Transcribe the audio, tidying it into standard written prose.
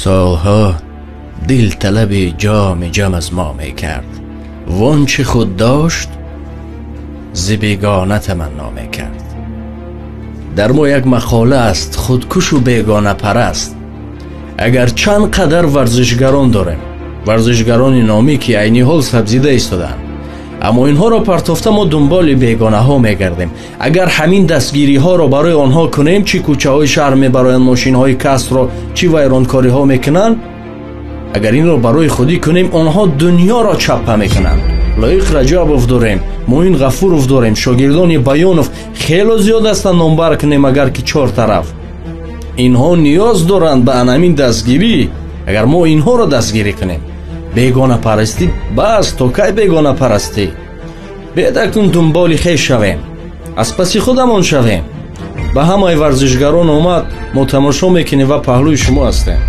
Солҳо дил талаби ҷоми ҷам аз мо мекард, вон чи худ дошт зи бегона тамано мекард. Дар мо як мақола аст: худкушу бегонапараст. Агар чанд қадар варзишгарон дорем, варзишгарони номӣ, ки айни ҳол сабзида истодаанд, аммо инҳоро партофта мо дунболи бегонаҳо мегардем. Агар ҳамин дастгириҳоро барои онҳо кунем, чӣ кӯчаҳои шаҳр мебароянд, мошинҳои касро чӣ вайронкориҳо мекунанд, агар инро барои худӣ кунем, онҳо дунёро чаппа мекунанд. Лоиқ Раҷабов дорем, Муин Ғафуров дорем, шогирдони Баёнов хело зиёд ҳастанд, номбар кунем агар ки чор тараф. Инҳо ниёз доранд ба анамин дастгирӣ. Агар мо инҳоро дастгирӣ кунем, бегонапарастӣ бас, то кай бегонапарастӣ? Бедакун дунболи хеш шавем, аз паси худамон шавем. Ба ҳамаи варзишгарон омад, мо тамошо мекунем ва паҳлӯи шумо ҳастем.